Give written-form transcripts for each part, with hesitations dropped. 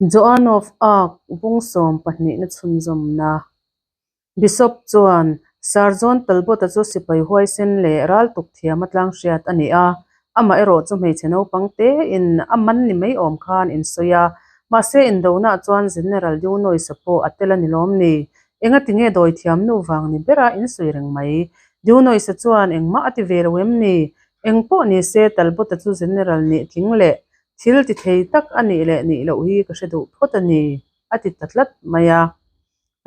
Joan of Arc bung sawmpahnihna chhunzawmna. Bishop chuan Sir John Talbot-a chu sipai huaisen leh ral tuk thiam a tlang hriat a ni a, amah erawh chu hmeichhe naupang tein a man ni mai awm khan in sawi a, mahse indonah chuan General Dunois-a pawh a tel a ni lawm ni? Engati nge dawi thiam nu vang ni bera in sawi reng mai? Dunois-a chuan engmah a ti ve lo em ni? Eng pawh ni se Talbot-a chu General nih tling leh Thil ti thei tak a nih leh nih loh hi ka hre duh phawt a ni, a ti ta tlat mai a.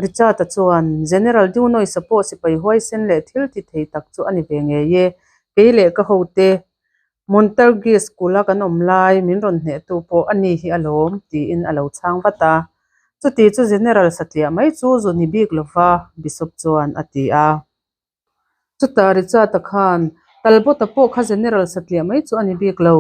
Richard-a chuan, General Dunois-a pawh sipai huaisen leh thil ti thei tak chu a ni ve ngei e. Kei leh ka hote Montargis School-a kan awm lai min rawn hnehtu pawh a ni hi alawm, tiin a lo chhang vat a. Chuti chu General satliah mai chu zu ni bik lova, Bishop chuan a ti a. Chutah Richard-a khan Talbot-a pawh kha General satliah mai chu a ni bik lo,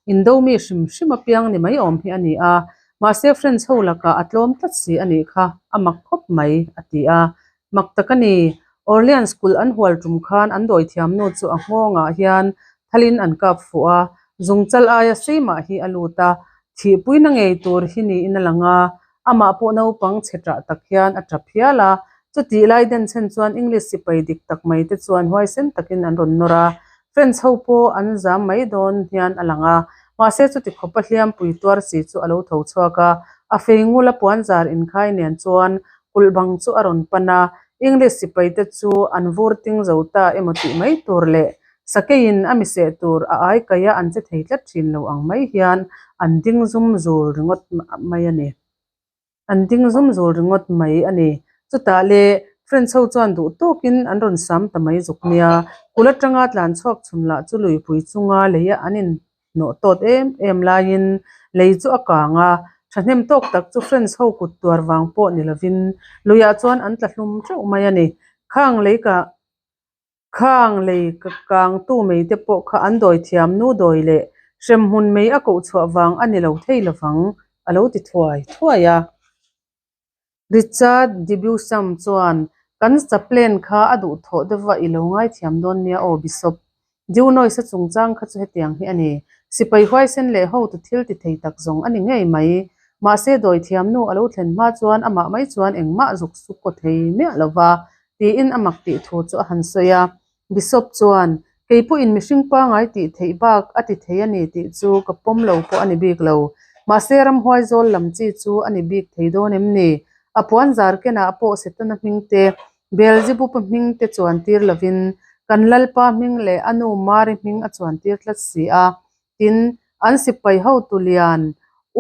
indo mi hrim hrim apiang ni mai awm hi a ni a, mahse French ho lakah a tlawm tlat si a nih kha, a mak khawp mai, a ti a. Mak tak a ni, Orleans kulh an hual tum khan an dawithiamnu chu a nghawngah hian thalin an kap fuh a, zungchal aia seimah hi a lut a, thihpuina ngei tur hi niin a lang a, Amah pawh naupang chhe ṭah tak hian a ṭap hial a, chutih lai den chhen chuan English sipai dik tak mai te chuan huaisen takin an rawn nawr a, French ho pawh an zam mai dawn hian a lang a, mahse chuti khawpa hliampui tuar si chu a lo tho chhuak a, a fei ngula puanzar inkhai nen chuan kulh bang chu a rawn pan a, English sipai te chu an vur ting zo ta emaw tih mai tur leh sakeiin a mi seh tur a ai kaih a an che thei tlat thin lo ang mai hian an ding zum zul ringawt mai a ni. An ding zum zul ringawt mai a ni. Chutah le French ho chuan duh tawkin an rawn sam ta mai zuk nia. Kulh atanga tlan chhuak chhun lah chu luipui chunga leia an in hnawh tawt em em laiin lei chu a kang a, thahnem tawk tak chu French ho kut tuar vang pawh ni lovin luiah chuan an tla hlum teuh mai a ni. Khang lei ka Khang lei ka kangtu mei te pawh kha an dawi thiam nu dawi leh hremhmun mei a koh chhuah vang a ni lo thei lovang, a lo ti thuai thuai a. Richard Debussam chuan, Kan chaplain kha a duhthawh deuhva i lo ngaithiam dawn nia aw Bishop. Dunois-a chungchang kha chu hetiang hi a ni. Sipai huaisen leh hotu thil ti thei tak zawng a ni ngei mai. Mahse dawi thiam nu a lo thlen hma chuan amah mai chuan engmah zuk suk kaw thei miah lova tiin a mak tih thu chu a han sawi a. Bishop chuan, Kei pawhin mihring pangai tih theih bak a ti thei a ni tih chu ka pawm lo pawh a ni bik lo. Mahse ramhuai zawl lam chi chu a ni bik thei dawn em ni? A puan zar kenah pawh Setana hming te, Beelzebupa hming te chuan tir lovin kan Lalpa hming leh a nu Mari hming a chuan tir tlat si a. Tin, an sipai hotu lian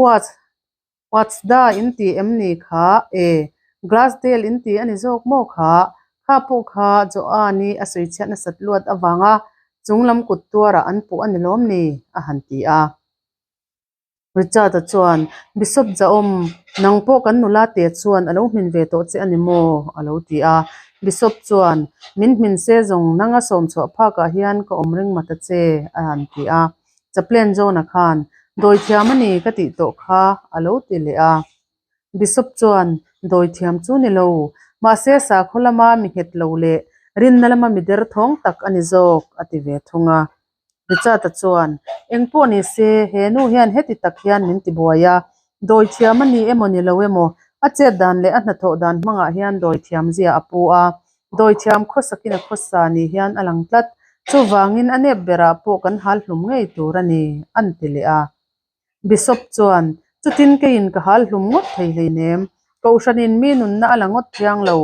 Uach Watsda in ti em ni kha? E, Glasdale in ti a ni zawk maw kha? Kha pawh kha Joan-i a sawi chhiat nasat luat avanga chung lam kut tuarah an puh a ni lawm ni? a han ti a. Richard-a chuan, Bishop Jaom, nang pawh kan nula te chuan a lo hmin ve tawh che a ni maw? a lo ti a. Bishop chuan, Min hmin se zawng nanga sawm chhuah phakah hian ka awm ring mat a che, a han ti a. Chaplain John-a khan, Dawithiam a ni ka tih tawh kha, a lo ti leh a. Bishop chuan, Dawithiam chu ni lo, mahse sakhaw lama mi nghet lo leh rinna lama mi derthawng tak a ni zawk, a ti ve thung a. Richard-a chuan, Eng pawh ni se, he nu hian heti tak hian min ti buai a, dawithiam a ni emaw ni lo emaw, a chet dan leh a hnathawh dan hmangah hian dawithiam zia a pu a, Dawithiam khawsakin a khawsa ni hian a lang tlat. Chuvangin a nep berah pawh kan hal hlum ngei tur a ni, an ti leh a. Bishop chuan, Chutin keiin ka hal hlum ngawt thei hleinem. Kohhranin mi nunna a la ngawt chiang lo.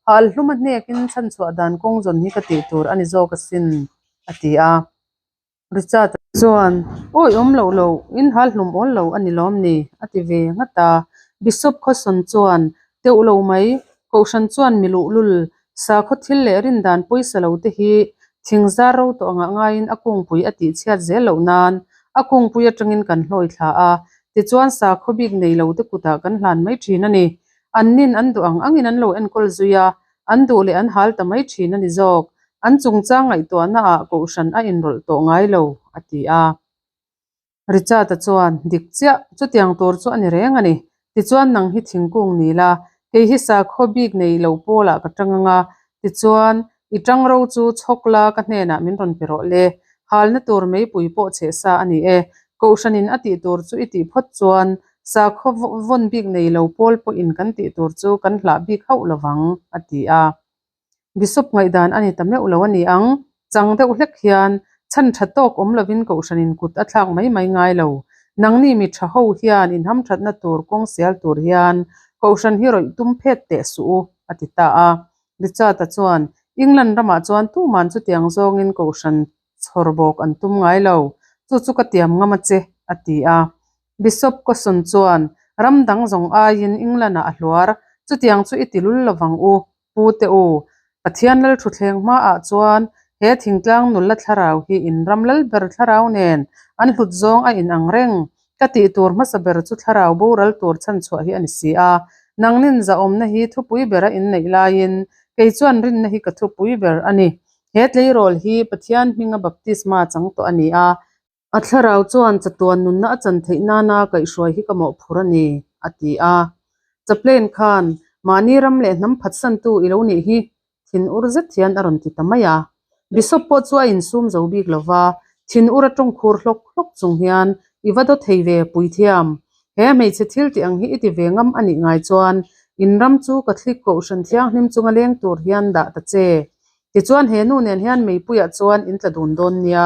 Hal hlum a hnekin chhanchhuah dan kawng zawn hi ka tih tur a ni zawk asin, a ti a. Richard chuan, Awi awm loh loh, in hal hlum awl lo a ni lawm ni? a ti ve ngat a. Bishop Khawsawn chuan, Teuh lo mai, Kohhran chuan mi luhlul, sakhaw thil leh rindan pawisa lo te hi thingzar ro tawh angah ngaiin a kungpui a tihchhiat zel loh nan a kungpui atangin kan hlawi thla a, tichuan sakhaw bik nei lo te kutah kan hlan mai thin a ni. An nin an duh ang angin an lo enkawl zui a, An duh leh an hal ta mai thin a ni zawk. An chungchang ngaihtuahna ah kohhran a inrawlh tawh ngai lo, a ti a. Richard-a chuan, Dik chiah, chutiang tur chu a ni reng a ni. Tichuan nang hi thingkung ni la, kei hi sakhaw bik nei lo pawlah ka tang anga, tichuan i tang ro chu chhawk la ka hnenah min rawn pe rawh le. Halna tur meipui pawh chheh sa a ni e. Kohhranin a tih tur chu i tih phawt chuan. Sakhaw vawn bik nei lo pawl pawhin kan tih tur chu kan hlah bik hauh lovang, a ti a. Bishop ngaihdan a ni ta meuh lo a ni ang. Chang deuh hlek hian chhan tha tawk awm lovin kohhranin kut a thlak mai mai ngai lo. Nangni mi tha ho hian inhamthatna tur kawng sial tur hian kohhran hi rawih tum phet teh suh u, a ti ta a. Richard-a chuan, England ramah chuan tuman chutiang zawngin kohhran chhawr bawk an tum ngai lo, chu chu ka tiam ngam a che, a ti a. Bishop Causon chuan, Ram dang zawng aiin England-ah a hluar, chutiang chu i ti lul lovang u, Pu te u. Pathian lal thuthleng hmaah chuan he thingtlang nula thlarau hi in ram lal ber thlarau nen an hlut zawng a inang reng. Ka tih tur hmasa ber chu thlarau boral tur chhanchhuah hi a ni si a. Nangnin zahawmna hi thupui bera inneih laiin kei chuan rinna hi ka thupui ber a ni. He tleirawl hi Pathian hminga baptisma chang tawh a ni a. A thlarau chuan chatuan nunna a chan theih nana kaihhruai hi ka mawhphur a ni, a ti a. Chaplain khan, Mahni ram leh hnam phatsantu i lo nih hi, thin ur zet hian a rawn ti ta mai a. Bishop pawh chu a insum zo bik lo va, thin ur a tawng khur hlawk hlawk chung hian, I va daw thei ve, puithiam. He hmeichhe thil tih ang hi i ti ve ngam a nih ngai chuan, in ram chu Catholic Kohhran Thianghlim chunga leng tur hian dah ta che. Tichuan he nu nen hian meipuiah chuan in tla dun dawn nia,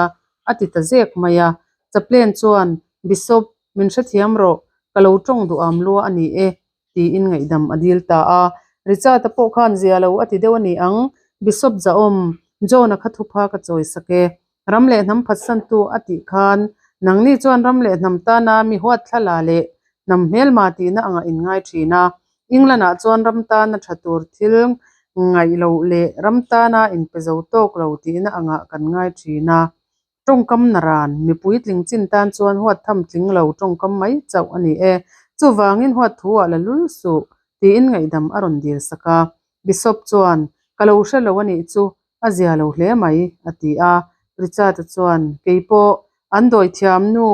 a ti ta zek mai a. Chaplain chuan, Bishop, min hrethiam rawh, ka lo tawng duham lua a ni e, tiin ngaihdam a dil ta a. Richard-a pawh khan zia lo a ti deuh a ni ang, Bishop Zahawm, John-a kha thupha ka chawi sak e. Ram leh hnam phatsantu a tih khan, nangni chuan ram leh hnam tana mi huat thlala leh hnam hmelma tihna angah in ngai thin a. England-ah chuan ram tana tha tur thil ngaih loh leh ram tana inpe zo tawk lo tihna angah kan ngai thin a. Tawngkam naran, mipui tling chin tan chuan huat tham tling lo tawngkam mai chauh a ni e. Chuvangin huat thu ah la lul suh, tiin ngaihdam a rawn dil sak a. Bishop chuan, Ka lo hre lo a nih chu, a zia lo hle mai, a ti a. Richard-a chuan, Kei pawh, an dawithiam nu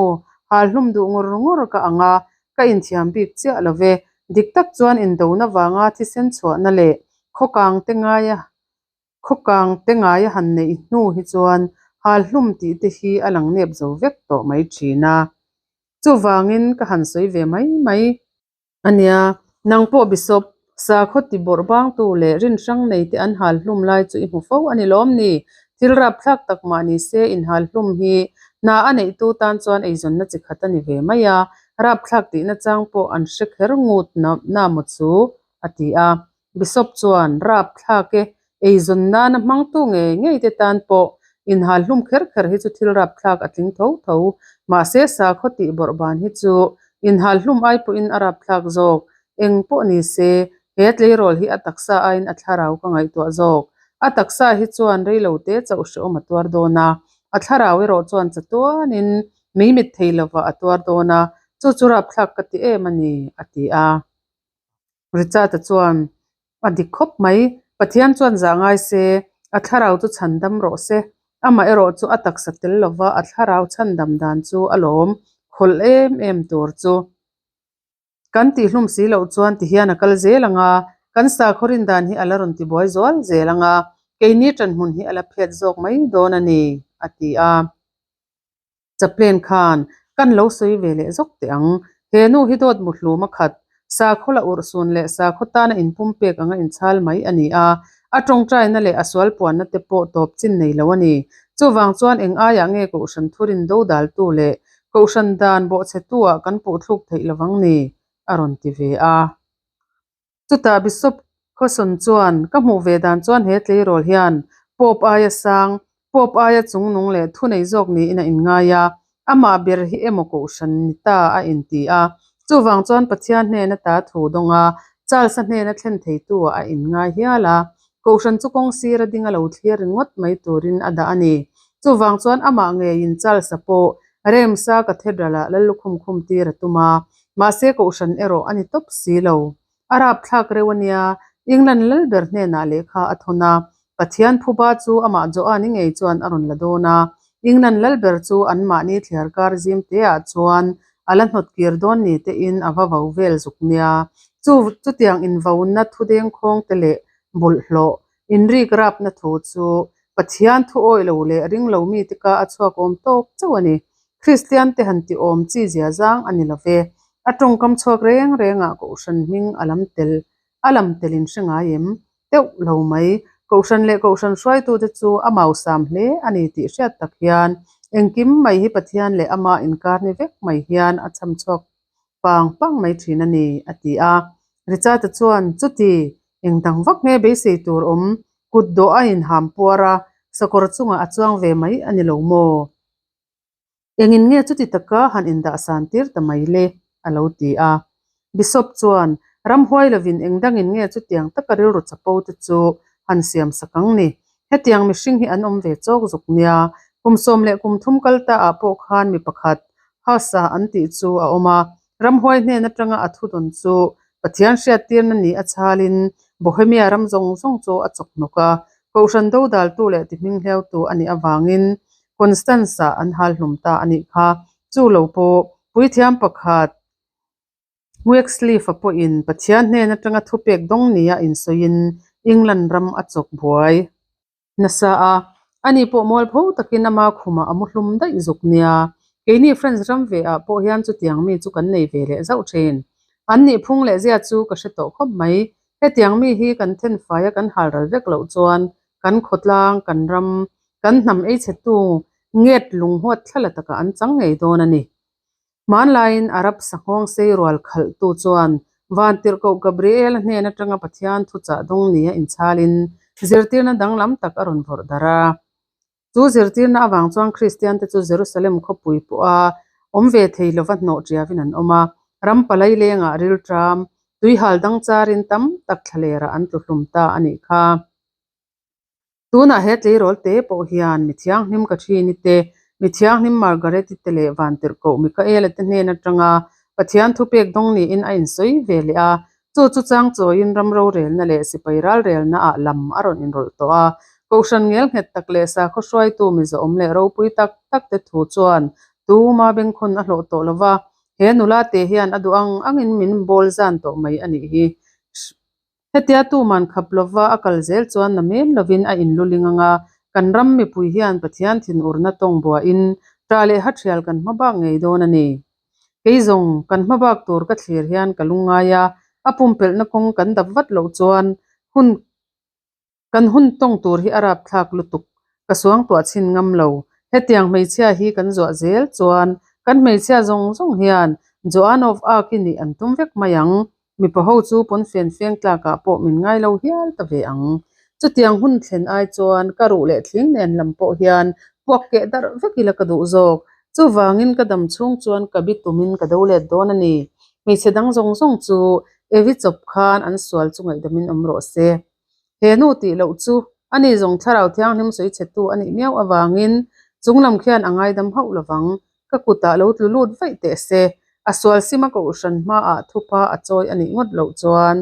hal hlum duh ngur ngur ka ang a, ka inthiam bik chiah lo ve. Dik tak chuan indona vanga thisen chhuahna leh khawkang te ngaia khawkang te ngaia han neih hnu hi chuan hal hlum tih te hi a lang nep zo vek tawh mai thin a. Chuvangin ka han sawi ve mai mai. A nia, nang pawh Bishop, sakhaw ti bawrh bangtu leh rinhrang nei te an hal hlum lai chu i hmu fo a ni lawm ni? Thil rapthlak tak mah ni se inhal hlum hi hna a neihtu tan chuan eizawnna chi khat a ni ve mai a, rapthlak tihna chang pawh an hre kher ngut na maw chu? a ti a. Bishop chuan, Rapthlak e, eizawn nana hmangtu ngei ngei te tan pawh inhal hlum kher kher hi chu thil rapthlak a tling tho tho. Mahse, sakhaw tih bawrh ban hi chu inhal hlum ai pawhin a rapthlak zawk. Eng pawh ni se, he tleirawl hi a taksa aiin a thlarau ka ngaihtuah zawk. A taksa hi chuan reilo te chauh hrehawm a tuar dawn a, a thlarau erawh chuan chatuanin mei mit thei lovah a tuar dawn a, chu chu rapthlak ka ti em a ni, a ti a. Richard-a chuan, A dik khawp mai, Pathian chuan zah ngai se, a thlarau chu chhandam rawh se. Amah erawh chu a taksa tel lova a thlarau chhandam dan chu a lawm khawlh em em tur chu. Kan tihhlum si loh chuan tihian a kal zel ang a, kan sakhaw rin dan hi a la rawn tibuai zual zel ang a, keini ṭanhmun hi a la phet zawk mai dawn a ni, a ti a. Chaplain khan, Kan lo sawi ve leh zawk teh ang. He nu hi dawt mu hlum a khat, sakhaw la urhsun leh sakhaw tana inpumpek anga inchhal mai a ni a, a tawngtaina leh a sual puanna te pawh tawp chin nei lo a ni. Chuvang chuan eng aiah nge Kohhran thurin dodaltu leh Kohhran dan bawhchhetu-ah kan puhthluk theih lovang ni? a rawn ti ve a. Chutah Bishop Causon chuan, Ka hmuh ve dan chuan he tleirawl hian Pope aia sang, Pope aia chungnung leh thunei zawk niin a inngai a, amah ber hi emaw kohhran ni ta a inti a. Chuvang chuan Pathian hnena ta thu dawng a, Charles-a hnena thlen theitu-ah a inngai hial a. Kohhran chu kawng sira ding a lo thlir ringawt mai turin a dah a ni. Chuvang chuan amah ngeiin Charles-a pawh Reims-a Cathedral-ah Lallukhum khum tir a tum a, Mahse kohhran erawh a ni tawp si lo. A rapthlak reuh a nia, England lalber hnenah lehkha a thawn a, Pathian phuba chu amah Joani ngei chuan a rawn la dawn a. England lalber chu anmahni thliarkar zim teah chuan a la hnawt kir dawn ni tein a va vo vel zuk nia. Chu chutiang invauna thudengkhawng te leh bawlhhlawh inrik rapna thu chu Pathian thu awih lo leh ring lo mite ka a chhuak awm tawk chauh a ni. Kristian te han ti awm chi zia zang a ni lo ve. A tawngkam chhuak reng rengah Kohhran hming a lam tel a lam telin hre ngai em? Teuh lo mai. Kohhran leh Kohhran hruaitute chu a mausam hle a ni tih hriat tak hian engkim mai hi Pathian leh ama inkar ni vek mai hian a cham chhuak pang pang mai thin a ni, a ti a. Richard-a chuan, Chuti, eng dang vak nge beisei tur awm? Kut dawh a inham puar a, sakawr chungah a chuang ve mai a ni lo maw? Engin nge chuti taka han indahsan tir ta mai le? a lo ti a. Bishop chuan, Ramhuai lovin eng dangin nge chutiang taka rilru chapo te chu han siam sak ang ni? Hetiang mihring hi an awm ve chawk zuk nia. Kum 13 kal ta ah pawh khan mi pakhat, Hasa an tih chu a awm a. Ramhuai hnen atanga a thudawn chu Pathian hriattirna ni a chhalin Bohemia ram zawng zawng chu a chawk hnawk a. Kohhran dodaltu leh tihminghliautu a nih avangin Constance-ah an hal hlum ta a nih kha. Chu lo pawh puithiam pakhat Wycliffe-a pawhin Pathian hnen atanga thupek dawng nia insawiin England ram a chawk buai nasa a. Ani pawh mualpho takin ama khumah a mu hlum daih zuk nia. Keini France ram ve ah pawh hian chutiang mi chu kan nei ve leh zauh thin. An nih phung leh zia chu ka hre tawh khawp mai. Hetiang mi hi kan thenfaia kan halral vek loh chuan kan khawtlang, kan ram, kan hnam eichhetu nget lunghuat thlala takah an chang ngei dawn a ni. Hmanlaiin Arab sanghawng sei rual khalhtu chuan Vantirhkoh Gabriel-a hnen atanga Pathian thuchah dawng nia inchhalin zirtirna danglam tak a rawn vawrh darh a. Chu zirtirna avang chuan Kristiante chu Jerusalem khawpui pawha awm ve thei lova hnawh ṭiavin an awm a, ram palai lengah rilṭam, tuihal dang charin tam tak thlalerah an tlu hlum ta a nih kha. Tunah he tleirawl te pawh hian mi thianghlim Kathrini te, mi thianghlim Margaret-i te leh Vantirhkoh Mikaela te hnen atanga Pathian thupek dawng niin a insawi ve leh a. Chu chu chang chawiin ram rorelna leh sipai ralrelna ah lam a rawn inrawlh tawh a. Kohhran ngelnghet tak leh sakhaw hruaitu mizawm leh ropui tak tak te thu chuan tuma bengkhawn a hlawh tawh lova, he nula te hian a duh ang angin min bawl zan tawh mai a nih hi. Hetia tuman khap lova a kal zel chuan na mem lovin a inluling ang a, kan ram mipui hian Pathian thinurna tawng buahin ṭah leh hathial kan hma bak ngei dawn a ni. Kei zawng, kan hma bak tur ka thlir hian ka lungngai a, a pumpelhna kawng kan dap vat loh chuan hun Kan hun tawng tur hi a rapthlak lutuk, ka suangtuah chhin ngam lo. Hetiang hmeichhia hi kan zuah zel chuan kan hmeichhia zawng zawng hian Joan of Arc i nih an tum vek mai ang. Mipa ho chu pawnfen feng tlakah pawh min ngai lo hial ta ve ang. Chutiang hun thlen ai chuan ka ruh leh thling nen lam pawh hian puak keh darh vek ila ka duh zawk. Chuvangin ka dam chhung chuan ka bi tumin ka do let dawn a ni. Hmeichhe dang zawng zawng chu Evi chawp khan an sual chu ngaihdamin awm rawh se. He nu tih loh chu a ni zawng thlarau thianghlim sawi chhetu a nih miau avangin chung lam khian a ngaidam hauh lovang, ka kutah lo tlu lut vaih teh se, a sual sima kohhran hmaah thupa a chawi a nih ngawt loh chuan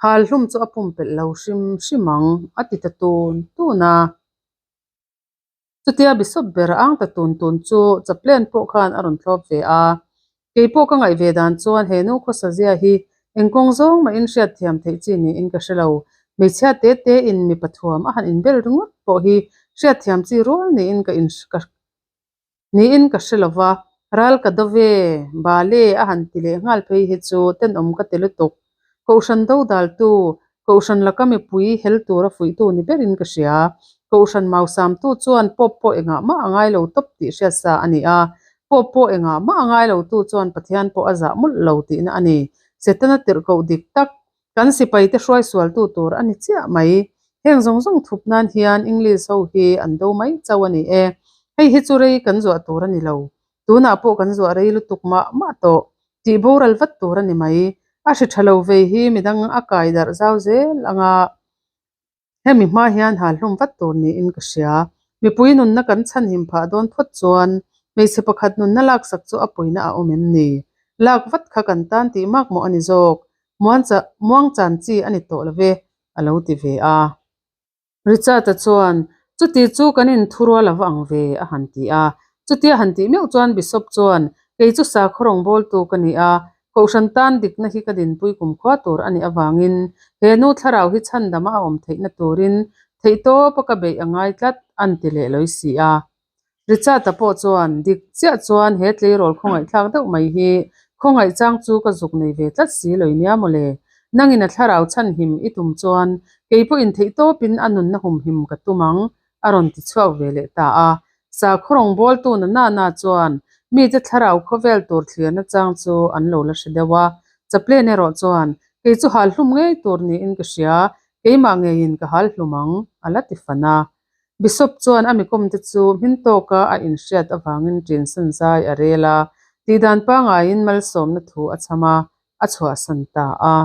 hal hlum chu a pumpelh lo hrim hrim ang, a ti ta tun tun a. Chutia Bishop ber ang ta tun tun chu Chaplain pawh khan a rawn thlawp ve a. Kei pawh ka ngaih ve dan chuan he nu khawsa zia hi eng kawng zawng mahin hriatthiam theih chi niin ka hre lo. Hmeichhia te te in mipa thuam a han inbel ringawt pawh hi hriatthiam chi rual niin ka in ka niin ka hre lo va. Ral ka do ve, bale a han ti leh nghal phei hi chu tenawm ka ti lutuk. Kohhran dodaltu, Kohhran laka mipui hel tura fuihtu ni berin ka hria. Kohhran mausamtu chuan Pope pawh engah mah a ngai lo tawp tih hriat sa a ni a. Pope pawh engah mah a ngai lotu chuan Pathian pawh a zah mawlh lo tihna a ni. Setana tirhkoh dik tak, kan sipaite hruaisualtu tur a ni chiah mai. Heng zawng zawng thup nan hian English ho hi an do mai chauh a ni e. Hei hi chu rei kan zuah tur a ni lo. Tunah pawh kan zuah rei lutuk mah mah tawh. Tih boral vat tur a ni mai. A hri tha lo vei hi midang a kai darh zau zel ang a, hemi hma hian hal hlum vat tur niin ka hria. Mipui nunna kan chhanhim phah dawn phawt chuan hmeichhe pakhat nunna laksak chu a puina a awm em ni? Lak vat kha kan tan tih mak mawh a ni zawk. Muangchan chi a ni tawh lo ve, a lo ti ve a. Richard-a chuan, Chuti chu kan inthurual a va ang ve, a han ti a. Chutia han tih meuh chuan Bishop chuan, Kei chu sakhaw rawngbawltu ka ni a, Kohhran tan dikna hi ka dinpui kumkhua tur a nih avangin he nu thlarau hi chhandama a awm theihna turin theihtawpa ka beih a ngai tlat, an ti leh lawi si a. Richard-a pawh chuan, Dik chiah chuan he tleirawl khawngaihthlak deuh mai hi Khawngaih chang chu ka zuk nei ve tlat si lo nia mawle. Nangin a thlarau chhanhim i tum chuan kei pawhin theihtawpin a nunna humhim ka tum ang, a rawn ti chhuak ve leh ta a. Sakhaw rawngbawltu na na na chuan mite thlarau khawvel tur thlirna chang chu an lo la hre deuh a. Chaplain erawh chuan, Kei chu hal hlum ngei tur niin ka hria, keimah ngeiin ka hal hlum ang, a la ti fan a. Bishop chuan a mikawmte chu hmin tawka a inhriat avangin ṭinsan zai a rel a, tihdan pangaiin malsawmna thu a chham a, a chhuahsan ta a.